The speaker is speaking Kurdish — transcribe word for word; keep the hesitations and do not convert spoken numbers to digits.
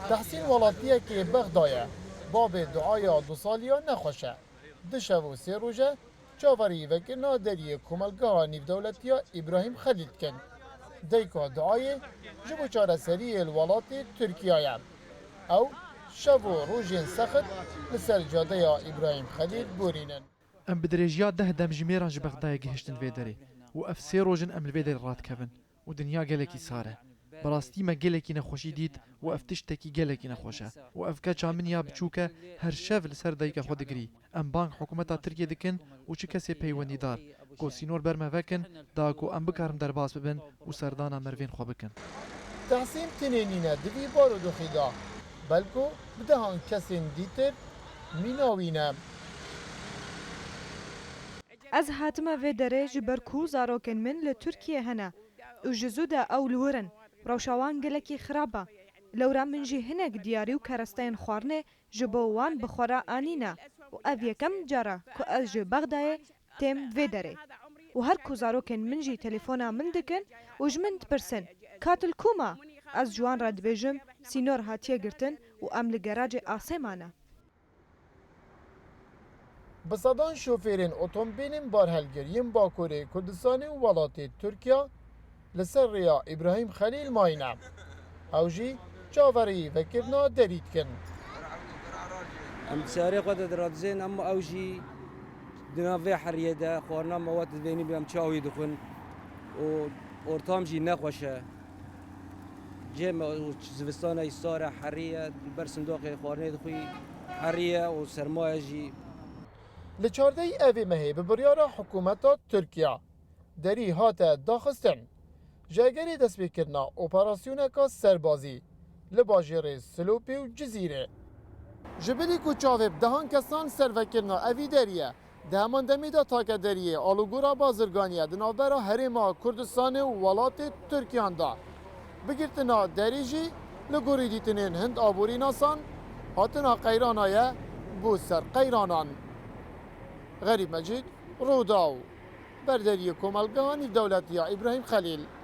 Tehsîn welatiyekê Bexda ye. Babê duaya du saliya nexweş e. Du şev û sê roj e çaverî vekirina deriyê komelgeha nîvdewletiya Îbrahîm Xelîl dikin. Dayika duayê ji bo çareseriyê li welatê Tirkiye ye. Ew şev û rojên sext li ser cadeya Îbrahîm Xelîl borînin. Em bi dirêjiya deh demjimêran ji Bexdayê gihiştin vê derê û ev sê roj in em li vê derê radikevin û dinya gelekî sar e. Bi rastî me gelekî nexweşî dît û ev tiştekî gelekî nexweş e û ev keça min ya biçûk e her şev li ser dayika xwe digirî. Em bang hikûmeta Tirkiyê dikin û çi kesê peywendîdar ku sînor ber me vekin da ku em bikarin derbas bibin û serdana merivên xwe bikin. Tehsîn tinê nîne di vî barodoxî de, belku bi dehan kesên dîtir mîna wî ne. Ez hatime vê derê ji ber ku zarokên min li Tirkiyê hene û ji zû de ew li wir in. Rewşa wan gelekî xirab e. Lewra min jî hinek diyarî û keresteyên xwarinê ji bo wan bi xwe re anîne û ev yekem car e ku ez ji Bexdayê têm vê derê. Û her ku zarokên min jî telefona min dikin û ji min dipirsin, Ka tu li ku ma? Ez ji wan re dibêjim, Sînor hatiye girtin û em li geracê asê mane. Bi sedan şofêrên otomobîlên barhelgir yên Bakurê Kurdistanê û welatê Tirkiye li ser rêya Îbrahîm Xelîl mayîne. Ew jî çaverî vekirina derî dikin. Em di serê xwe de diradizên, em ew jî di nav vê heriyê de xwarina me wet divênî em çawî dixwin û ortam jî nexweş e. Cihê me û zivistan e, sar e, herî ye, li ber sindoqê xwarinê dixwî, herî ye û serma ye jî. Li çardehî evê mehê bi biryara hikûmeta Tirkiye derî hate daxistin. Ji egerê destpêkirina operasyoneka serbazî li bajêrê Silopê û Cizîrê. Ji bilî ku çavê bi dehan kesan servekirina evî derî ye, di heman demê de take deriyê alûgora bazirganî ye di navbera Herêma Kurdistanê û welatê Tirkiyan de. Bigirtina derî jî li gorî dîtinên hind aborînasan hatina qeyrana ye bo ser qeyranan. Xerîb Mecîd, Rûdaw, berderiyê komelgeha nîvdewletî ya Îbrahîm Xelîl.